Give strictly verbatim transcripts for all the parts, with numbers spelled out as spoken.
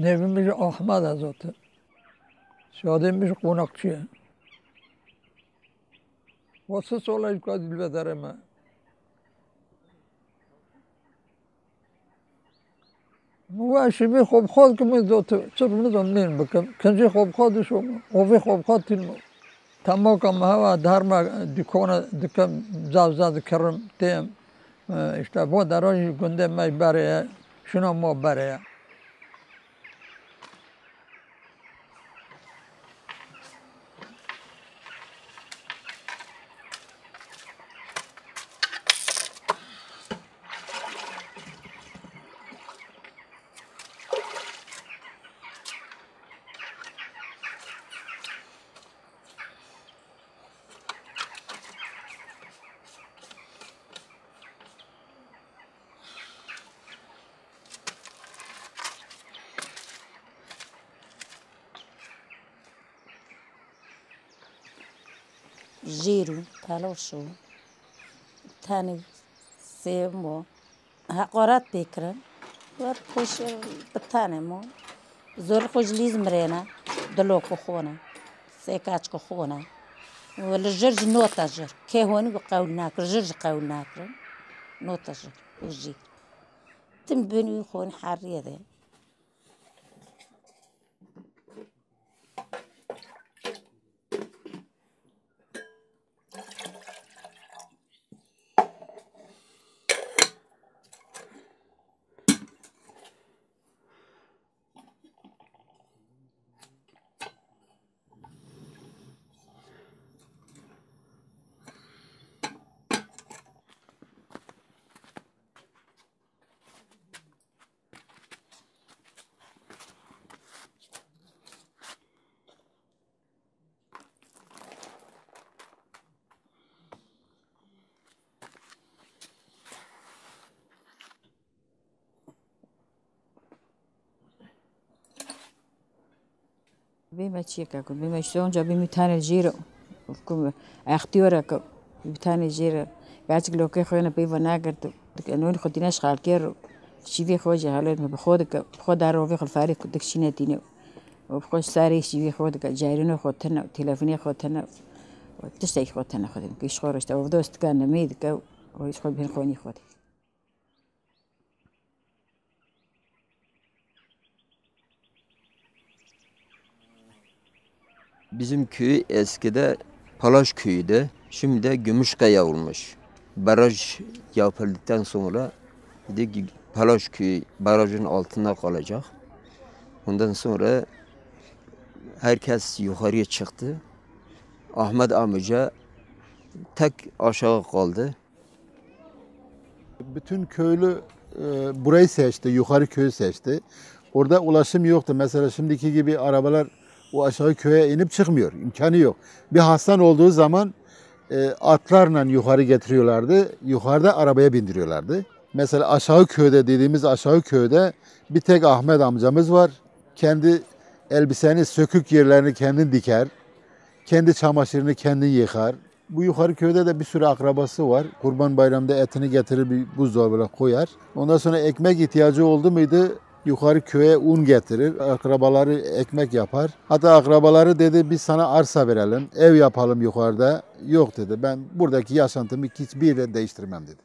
Nêvê min jî Ahmed e zaten. Soyadê min jî Qonakçî ye. Wa sê sola jî ka dîl ve derê me. Min we şivî xwe bi xwe dikim, min zot çir min zot nîn bikim. Kincî xwe bi xwe dişom, ovî xwe bi xwe tînim. Temaka me hewa di her me dîkona dikim, zav zav dikirim, têm. E, işte bo dera jî gundê me berê ye, şuna mo berê ye. Jêr û teloş û tenê sêmo heqaret pê kirin. Wer xwe ji bi tenê mo. Zor xwe ji lîz mirêne, dilo ku xwe ne, sê keç ku xwe ne. Û li jir ji nota jir. Kê honî ku qewil nakir, jir ji qewil nakirin. Nota jir û jêr. Tim bin wî xwe ne heriyê de. Bê me çiyeke ku, bê me işte onca bê me tenê jêr ku extiyore ku bê tenê jêr. Gerçek lokê xwe ne peyva nagirtu. Dik enûn xwe dîne şxalkêr û şîvê xwe jî halê me bi xwe dike, bi xwe dar rovê xwe li farê ku dikşîne dîne. Û bi xwe sarê şîvê xwe dike, carîno xwe tine, telefonê xwe tine. Û tiştekî xwe tine xwe dike. Kî ji xwe re işte ovdos dike, nemê dike û ji xwe bin xwenî xwe dike. Bizim köy eskide Palaş köyüydü, şimdi de Gümüşkaya olmuş. Baraj yapıldıktan sonra dedi ki Palaş köyü barajın altında kalacak. Ondan sonra herkes yukarıya çıktı. Ahmet amca tek aşağı kaldı. Bütün köylü, e, burayı seçti, Yukarı Köyü seçti. Orada ulaşım yoktu. Mesela şimdiki gibi arabalar o aşağı köye inip çıkmıyor, imkanı yok. Bir hastan olduğu zaman, e, atlarla yukarı getiriyorlardı, yukarıda arabaya bindiriyorlardı. Mesela aşağı köyde, dediğimiz aşağı köyde bir tek Ahmet amcamız var. Kendi elbiseni, sökük yerlerini kendin diker, kendi çamaşırını kendin yıkar. Bu Yukarı Köy'de de bir sürü akrabası var. Kurban Bayramı'nda etini getirir, bir buzdolabına koyar. Ondan sonra ekmek ihtiyacı oldu muydu, Yukarı Köy'e un getirir. Akrabaları ekmek yapar. Hatta akrabaları dedi, "Biz sana arsa verelim, ev yapalım yukarıda." "Yok," dedi, "ben buradaki yaşantımı hiçbir yerde değiştirmem," dedi.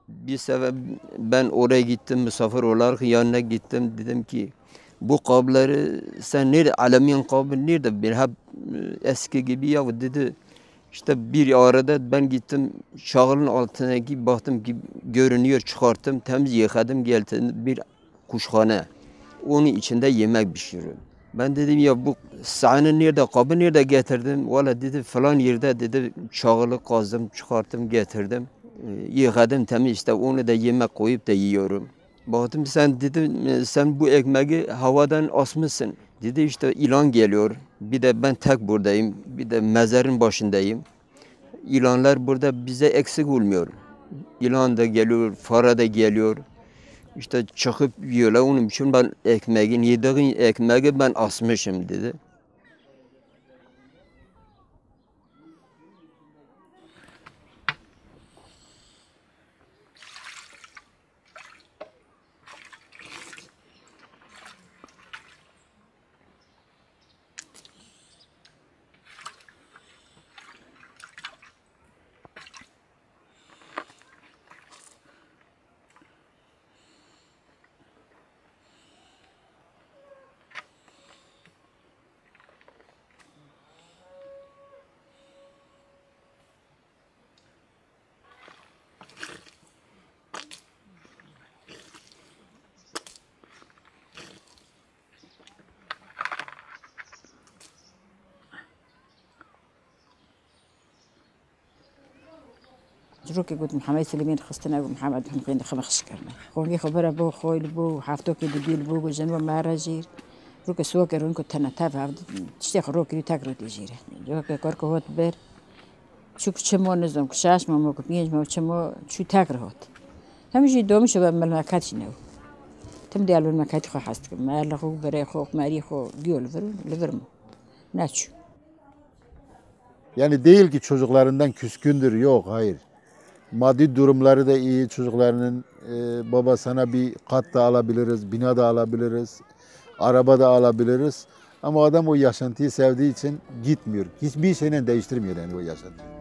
Bir sefer ben oraya gittim, misafir olarak yanına gittim. Dedim ki, "Bu kabları sen nerede, alüminyum kabı nerede?" Bir hep, e, eski gibi ya dedi. İşte bir arada ben gittim, çağılın altındaki baktım ki görünüyor, çıkarttım, temiz yıkadım, geldim bir kuşhane. Onun içinde yemek pişiriyorum. Ben dedim, "Ya bu sahanı nerede, kabı nerede getirdim?" "Valla," dedi, "falan yerde," dedi, "çağılı kazdım, çıkarttım, getirdim. E, yıkadım temiz işte, onu da yemek koyup da yiyorum." Baktım, "Sen," dedim, "e, sen bu ekmeği havadan asmışsın." Dedi, "İşte ilan geliyor. Bir de ben tek buradayım. Bir de mezarın başındayım. İlanlar burada bize eksik olmuyor. İlan da geliyor, fare de geliyor. İşte çıkıp yiyorlar. Onun için ben ekmeğin, yediğin ekmeği ben asmışım," dedi. Rokê got Mihemed Silêmî xistine, got Mihemed him xwên dixin xişkirine. Xongê xwe bire bo xwe li bo, heftokê dibî li bo, got jin bo me re jîr. Rokê siwokê rûn ku tene tev hev tiştê xwe rokirî tek rotî jîre. Rokê kor ku hot bir. Çû ku çi mo nizom, ku şeş mo, mo ku pênc mo, çi mo, çû tek re hot. Hem jî domî şo be milmeket jî ne. Tim diya li milmeketî xwe hez dikim. Me li xwe, berê xwe, merî xwe, diyo li vir, li vir mo. Neçû. Yani değil ki çocuklarından küskündür, yok, hayır. Maddi durumları da iyi çocuklarının, e, baba sana bir kat da alabiliriz, bina da alabiliriz, araba da alabiliriz. Ama adam o yaşantıyı sevdiği için gitmiyor. Hiçbir şeyle değiştirmiyor yani o yaşantıyı.